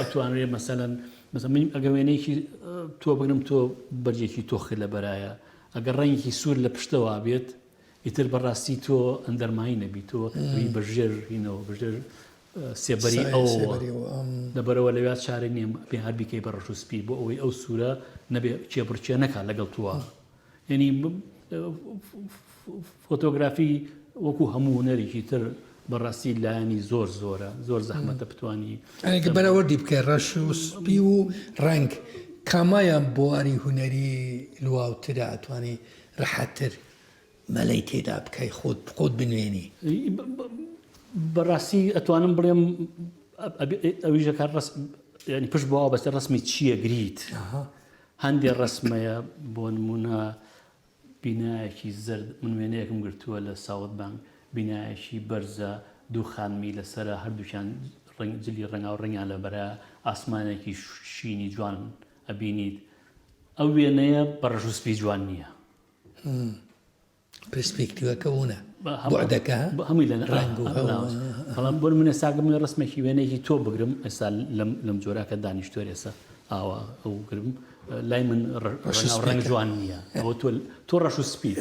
ئەتوانرێ مەسەلەن مەسەلەن من ئەگەر وێنەیەکی تۆ بگرم تۆ بەرگێکی تۆخی لەبەرایە ئەگەر ڕەنگێکی سوور لە پشتەوە بێت ئیتر بەڕاستی تۆ undermine ئەبی تۆ ئەبی بە ژێر هینەوە بە ژێر سێبەری ئەوەوە لەبەرەوە لەویا چارە نییە پێ هەر بیکەی بە ڕەش و سپی بۆ ئەوەی ئەو سوورە نەبێ کێبڕکێ نەکات لەگەڵ تووە یعنی فۆتۆگرافی وەکو هەموو هونەرێکی تر بەڕاستی لایەنی زۆر زۆرە زۆر زەحمەتە بتانی بەرەوەردی بکە ڕەش و سپی و ڕەنگ کامایان بواری هونەری لواوترە ئەتوانی ڕەحەتتر مەلەی تێدا بکەی خۆت خۆت بنوێنی. بەڕاستی ئەتوانم بڵێم ئەویژەکە ینی پشت بۆ بەستە ڕسمی چییە گریت هەندێ ڕسمەیە بۆ نمونە بینایەکی زرد من وێنەیەکم گرتووە لە ساوت بانک بینایەکی بەرزە دوو خانمی لەسرە هەردووکیان ڕنگ جلی ڕەنگاو ڕەنگیان لەبەرە ئاسمانێکی شینی جوان ئەبینیت ئەو وێنەیە بە ڕەش و سپی جوان نییە. پرسپێکتیوەکە ونە بوعدەکە هەمووی لە ڕەنگ و بەڵام بۆ من ئێستا گەم ڕسمێکی وێنەیەکی تۆ بگرم ئێستا لەم لەم جۆراکە دانیشتۆر ئێستا ئاوا ئەو گرم لای من ڕەنگ جوان نییە ئەوە تۆ تۆ ڕەش و سپی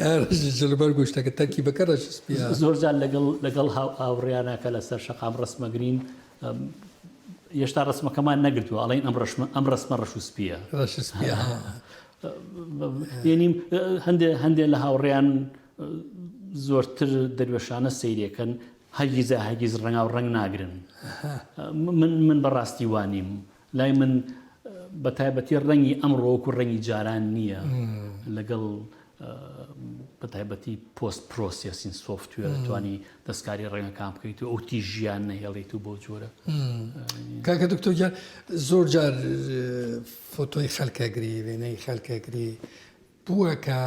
لەبەر گوشتەکە تەرکی بەکە ڕەش و سپی زۆر جار لەگەڵ لەگەڵ هاوڕێیانەکە لەسەر شەقام ڕسمەگرین هێشتا ڕسمەکەمان نەگرتووە ئەڵێن ئەم ڕەشمە ئەم ڕسمە ڕەش و سپیە ڕەش و سپیە یعنی هەندێ هەندێ لە هاوڕێیان زۆرتر دەروێشانە سەیرێکن هەرگیزە هەرگیز ڕەنگا و ڕەنگ ناگرن من من بەڕاستی وانیم لای من بە تایبەتی ڕەنگی ئەمڕۆ وەکو ڕەنگی جاران نییە لەگەڵ بە تایبەتی post processing software توانی دەستکاری ڕەنگەکان بکەیت و ئەو تیژیان نەهێڵیت و بۆ جۆرە. کاکە دکتۆر گیان زۆر جار فۆتۆی خەلکەگری وێنەی خەلکەگری بووە کە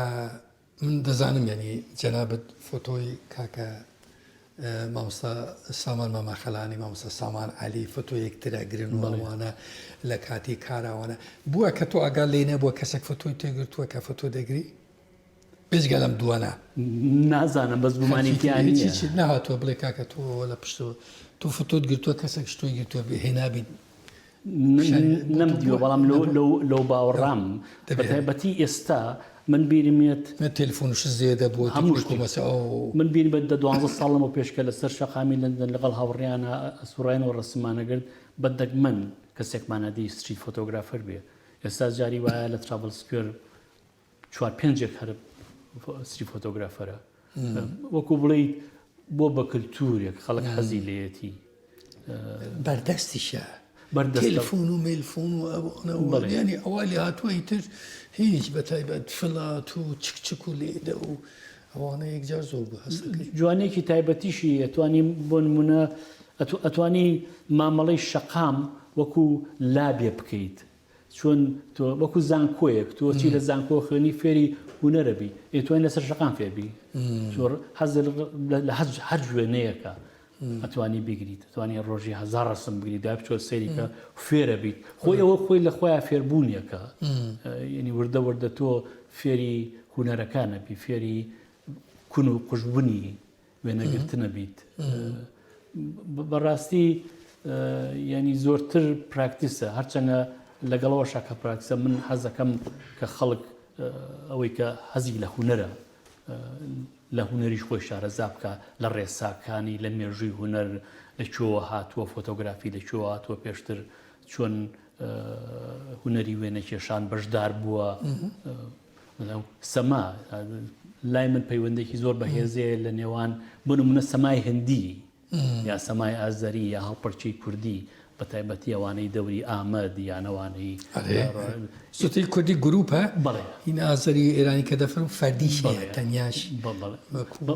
من دەزانم یعنی جەنابت فۆتۆی کاکە. مامۆستا سامان ماماخەلانی مامۆستا سامان عەلی فۆتۆ یەکتر ئەگرن و ئەوانە لە کاتی کاراوانە بووە کە تۆ ئاگات لێی نەبووە کەسێک فۆتۆی تێگرتووە کە فۆتۆ دەگری بێجگە لەم دووانە؟ نازانم بەس گومانی تیا نییە. چیت نەهاتووە بڵێ کاکە تۆ لە پشتەوە تۆ فۆتۆت گرتووە کەسێک شتۆی گرتووە هێنابیت نەمدیوە بەڵام لەو باوەڕام بەتایبەتی ئێستا من بیرم یەت تەلفۆنش زێدە بووە هەموو شتێک من بیرم بە دە دوانزە ساڵ لەمەو پێش کە لەسەر شەقامی لەندەن لەگەڵ هاوڕێیانە ئەسوڕاین و ڕەسممانەگرت بە دەگمەن کەسێکمانە دی street photographer بێ ئێستا جاری وایە لە ترافالگەر سکوێر چوار پێنجێک هەر street photographer ە وەکو بڵێیت بۆ بە کللتورێک خەڵک حەزی لێیەتی بەردەستیشە تەلفۆن و مێلفۆن و ئەوانە ینی ئەوە لێ هاتووە ئیتر هیچ بە تایبەت فلات و چکچک و لێدە و ئەوانە یەکجار زۆر بوو هەستەکەی جوانێکی تایبەتیشی ئەتوانی بۆ نمونە ئەتوانی مامەڵەی شەقام وەکو لابێ بکەیت چۆن تۆ وەکو زانکۆیەک تۆ چی لە زانکۆ خوێنی فێری هونەرە بی ئێ توانی لەسەر شەقام فێربی تۆ حەز لە هەر هەر وێنەیەکە ئەتوانی بگریت توانی ڕۆژی هەزار ڕسم بگری دا بچۆ سەیریکە فێرە بیت خۆی ئەوە خۆی لە خۆیان فێربوونیەکە یعنی وردە وردە تۆ فێری هونەرەکانە بی فێری کون و قوژبنی وێنەگرتنە بیت بەڕاستی ینی زۆرتر practice ە هەرچەنە لەگەڵەوە شاکە practice ە من حەزەکەم کە خەڵک ئەوەی کە حەزی لە هونەرە لە هونەریش خۆی شارەزا بکە لە ڕێساکانی لە مێژووی هونەر لە کوێوە هاتووە فۆتۆگرافی لە کوێوە هاتووە پێشتر چۆن هونەری وێنەکێشان بەشدار بووە سەما لای من پەیوەندێکی زۆر بەهێزەیە لە نێوان بۆ نمونە سەمای هندی یا سەمای ئازەری یا هەڵپەرچەی کوردی بە تایبەتی ئەوانەی دەوری ئامەد یان ئەوانەی سوتی کوردی گروپە بەڵێ هین ئازەری ئێرانی کە دەفرم فەردیش هەیە تەنیاش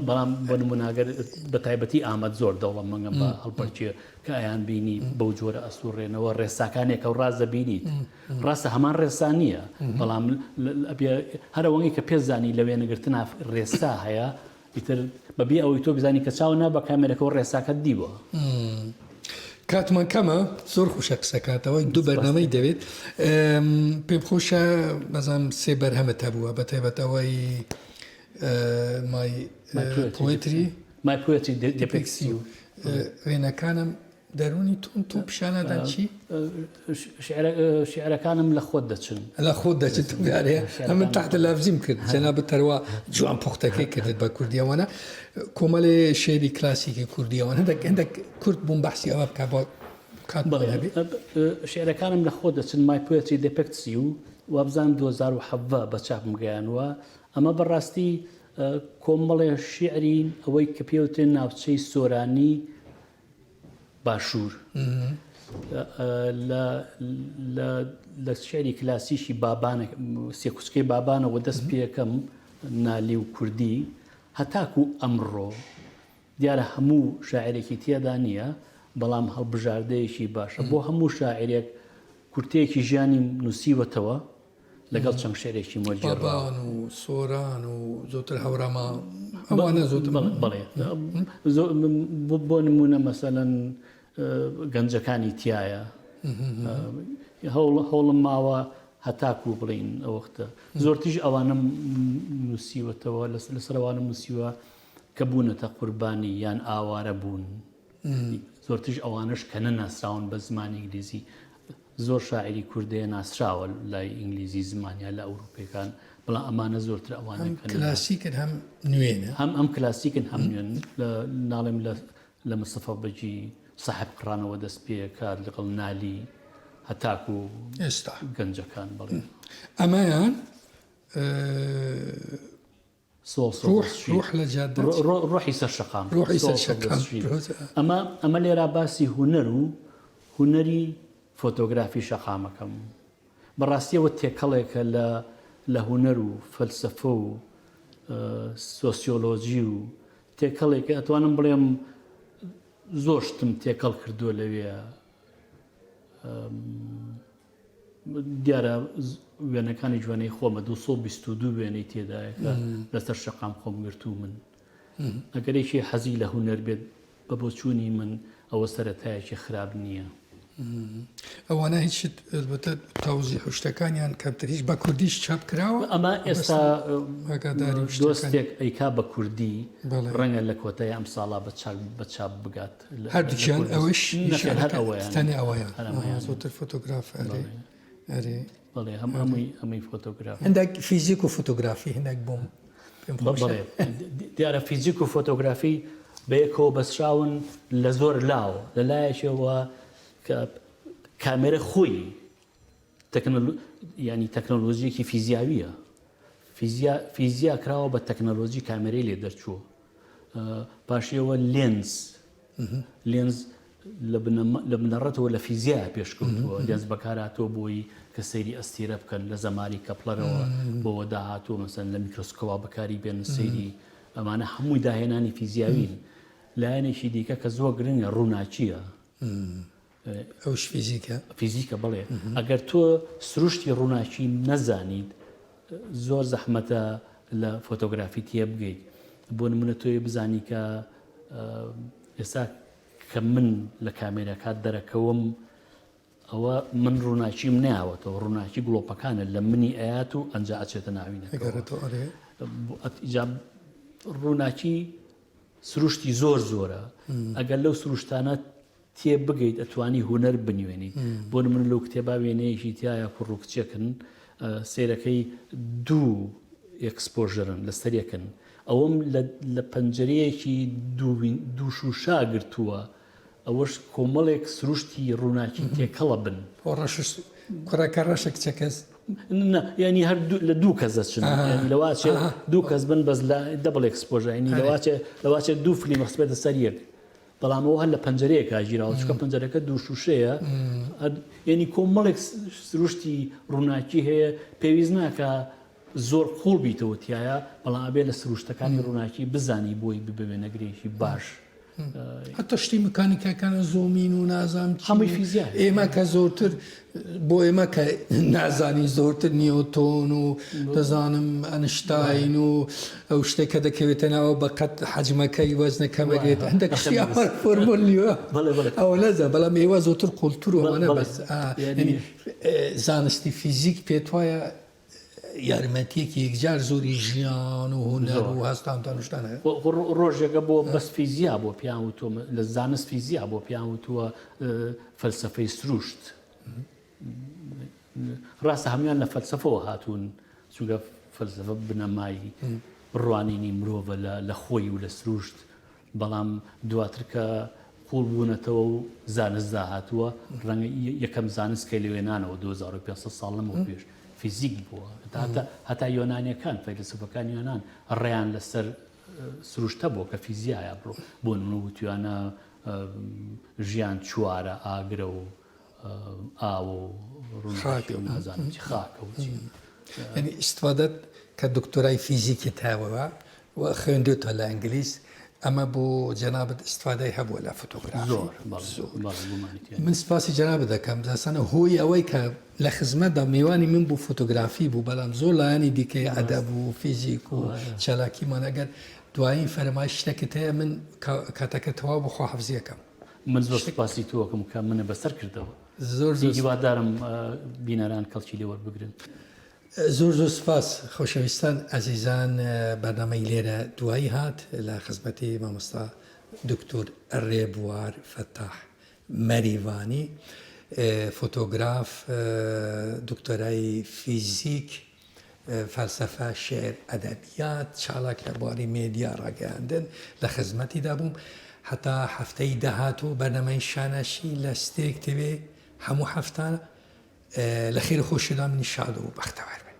بەڵام بۆ نموناگەر بە تایبەتی ئامەد زۆر دەوڵەمەنگە بە هەڵپەرچێ کە ئەیان بینی بەو جۆرە ئەسوڕێنەوە ڕێساکانێکە و ڕاز دەبینیت ڕاستە هەمان ڕێسا نییە بەڵام هەر ئەوەنگی کە پێ زانی لە وێنەگرتنا ڕێسا هەیە ئیتر بەبێ ئەوەی تۆ بزانی کە چاو نا بە کامێرەکەەوە ڕێساکەت دیوە. کاتمان کەمە زۆر خۆشە قسەکاتەوە دوو بەرنامەی دەوێت پێم خۆشە بەزانم سێ بەرهەمت هەبووە بە تایبەت ئەوەی My Poetry My Poetry Depicts You وێنەکانم دەروونی تۆم تۆ پیشانادان چی؟ شیعرەکانم لە خۆت دەچن. لە خۆت دەچن تۆ دیارە ئەمن تحت لفظیم کرد جەنابت تەروا جوان پوختەکەی کردت بە کوردی ئەوانە کۆمەلێ شێری کلاسیکی کوردی ئەوان هەندێک هەندێک کورت بووم بەحسی ئەوە بکە بۆ کات بەڵێ شیعرەکانم لە خۆت دەچن My Poetry Depicts You وابزانم 2017 بە چاپم گەیانوە ئەمە بەڕاستی کۆمەڵێ شیعری ئەوەی کە پێوترێن ناوچەی سۆرانی باشوور لە شعری کلاسیکی بابانە سێکوچکەی بابانەوە دەست پێەکەم نالی و کوردی هەتاکو ئەمڕۆ دیارە هەموو شاعرێکی تێدا نییە بەڵام هەڵبژاردەیەکی باشە بۆ هەموو شاعرێک کورتەیەکی ژیانی نووسیوەتەوە لەگەڵ چەند شعرێکی وەرگێڕاوە. بابان و سۆران و زۆتر هەورامان ئەوانە زۆتر بەڵێ بۆ نمونە مەسەلەن گەنجەکانی تایە هەوڵ هەوڵم ماوە هەتاکو بڵین ئەوەختە زۆرتیش ئەوانم نووسیوەتەوە لەسەرەوانم نووسیوە کە بوونەتە قوربانی یان ئاوارە بوون زۆرتریش ئەوانەش کە نەناسراون بە زمانی ئینگلیزی زۆر شاعیری کورد هەیە ناسراوە لای ئینگلیزی زمان یا لە ئەوروپیەکان بەڵام ئەمانە زۆرتر ئەوانە هەم کلاسیکن هەم نوێنە هەم ئەم کلاسیکن هەم نوێن ناڵێم لە لە مستەفا بەگی ساحب قڕانەوە دەست پێکات لەگەڵ نالی هەتاکو ئێستا گەنجەکان بەڵێ ئەمەیان ڕوح لە جادە ڕۆحی سەر شەقام ڕۆحی سەر شەقام ئەمە ئەمە لێرا باسی هونەر و هونەری فۆتۆگرافی شەقامەکەم بەڕاستیەوە تێکەڵێکە لە لە هونەر و فەلسەفە و سۆسیۆلۆجی و تێکەڵێکە ئەتوانم بڵێم زۆر شتم تێکەڵ کردووە لەوێ دیارە وێنەکانی جوانەی خۆمە 222 وێنەی تێدایە کە لەسەر شەقام خۆم گرتوو من. ئەگەر یەکێ حەزی لە هونەر بێت بە بۆچوونی من ئەوە سەرەتایەکی خراپ نییە. ئەوانە هیچ شت البتە تەوزیح و شتەکانیان کەمتر هیچ بە کوردیش چاپ کراوە؟ ئەمە ئێستا ئاگاداری و شتەکان. دۆستێک ئەیکا بە کوردی بەڵێ. ڕەنگە لە کۆتای ئەمساڵا بە چاک بە چاپ بگات لە لە هەردووکیان کوردستان. ئەوەش نەخێر هەر نیشانەکە ئەوەیان. تەنێ ئەوەیان. هەر ئەها ئەمەیان. زۆرتر فۆتۆگراف ئەرێ بەڵێ. ئەرێ. بەڵێ هەم هەمووی هەمووی فۆتۆگراف. هەندێک فیزیک و فۆتۆگرافی هەندێک بۆم پێم خۆشە. بەڵێ دیارە فیزیک و فۆتۆگرافی بەیەکەوە بەسراون لە زۆر لاوە لە لایەکەوە کە کامێرە خۆی ینی تەکنەلۆژیەکی فیزیاویە فیزیا فیزیا کراوە بە تەکنەلۆژی کامێرەی لێ دەرچووە پاشیەوە لێنز لێنز لە بنەڕەتەوە لە فیزیایە پێشکەوتووە، لێنز بەکارهاتووە بۆی کە سەیری ئەستێرە بکەن لە زەمانی کەپڵەرەوە بۆوە داهاتووە مەسەن لە میکرۆسکۆپا بەکاری بێنن سەیری ئەمانە هەمووی داهێنانی فیزیاوین. لایەنێکی دیکە کە زۆر گرنگە ڕووناکییە. ئەوش فیزیکە؟ فیزیکە بەڵێ. ئەگەر تۆ سروشتی ڕووناکی نەزانیت زۆر زەحمەتە لە فۆتۆگرافی تێبگەیت. بۆ نمونە تۆی بزانی کە ئێستا کە من لە کامێراکات دەرەکەوم ئەوە من ڕووناکیم ناوەتەوە ڕووناکی گڵۆپەکانە لە منی ئەیات و ئەنجا ئەچێتە ناوینەکەوە ڕووناکی سروشتی زۆر زۆرە ئەگەر لەو سروشتانە تێ بگەیت ئەتوانی هونەر بنوێنیت بۆ نمونە لەو کتێبا وێنەیەکی تایە کوڕ و کچێکن سەیرەکەی دوو exposure ن لەسەرێکن ئەوەم لە پەنجەرەیەکی دوو شوشا گرتووە ئەوەش کۆمەڵێک سروشتی ڕووناکی تێکەڵە بن. کوڕەکە ڕەشە کچەکەس؟ نا یانی هەر لە دوو کەس دەچن لەواچێ دوو کەس بن بەس لە double exposure یانی لەواچێ لەواچێ دوو فلیم خستبێتە سەر یەک بەڵام ئەوە هەر لە پەنجەرەیەکا گیراوە چونکە پەنجەرەکە دوو شووشەیە یعنی کۆمەڵێک سروشتی ڕووناکی هەیە پێویست ناکە زۆر قوڵ بیتەوە تایە بەڵام ئەبێ لە سروشتەکانی ڕووناکی بزانی بۆی ببێ نەگرێکی باش. هەتا شتی مکانیکەکانە zoom in و نازانم چی هەمووی فیزیا ئێمە کە زۆرتر بۆ ئێمە کە نازانی زۆرتر نیۆتۆن و دەزانم ئەنشتاین و ئەو شتێک کە دەکەوێتە ناوە بە قەت حەجمەکەی وەزنە کەمەگرێت هەندێک شتی ئەوە فۆرمۆل نیوە ئەوە نەزانم بەڵام ئێوە زۆرتر قوڵتر و ئەوانە بەس یعنی زانستی فیزیک پێت وایە یارمەتیەکی یەکجار زۆری ژیان و هونەر و هەستانتان و شتان هەیە؟ ڕۆژێکە بۆ بەس فیزیا بۆ پیان وتووە لە زانست فیزیا بۆ پیان وتووە فەلسەفەی سروشت ڕاستە هەموویان لە فەلسەفەوە هاتوون چونکە فەلسەفە بنەمای ڕوانینی مرۆڤە لە خۆی و لە سروشت بەڵام دواتر کە قوڵ بوونەتەوە و زانست داهاتووە ڕەنگە یەکەم زانست کە لەوێنانەوە 2500 ساڵ لەمەو پێش فیزیک بووە هەتا یۆنانیەکان فەیلەسوفەکانی یۆنان ڕێیان لەسەر سروشتە بووە کە فیزیایە بڕۆ بۆ نمونە وتویانە ژیان چوارە ئاگرە و ئاوە و ڕووناکی و نازانم چی خاکە و چی. یعنی ئیستفادەت کە دکتۆرای فیزیکت هەوە و خوێندوتە لە ئینگلیز ئەمە بۆ جەنابت ئیستفادەی هەبووە لە فۆتۆگرافی؟ زۆر بەڵێ زۆر بەڵێ گومانی تیا نییە. من سپاسی جەنابت دەکەم دەسەنە هۆی ئەوەی کە لە خزمەتدا میوانی من بوو فۆتۆگرافی بوو بەڵام زۆر لایەنی دیکەی ئەدەب و فیزیک و چالاکیمان ئەگەر دوایین فەرمایش شتێکت هەیە من کاتەکە تەواو بوو خواحافزیەکەم. من زۆر سوپاسی تۆ ئەکەم کە منە بەسەر کردەوە. زۆر زۆر هیوادارم بینەران کەڵکی لێ وەربگرن. زۆر زۆر سوپاس خۆشەویستان ئەزیزان بەرنامەی لێرە دوایی هات لە خزمەتی مامۆستا دکتۆر ڕێبوار فەتاح مەریوانی فۆتۆگراف دکتۆرای فیزیک فەلسەفە، شیعر، ئەدەبیات، چالاک لە بواری مێدیا ڕاگەیاندن لە خزمەتیدا بووم. هەتا هەفتەی داهاتوو بەرنامەی شانەشی لە ستێرک تیڤی هەموو هەفتە لە خێر و خۆشیدا منی شاد و بەختەوەر بن.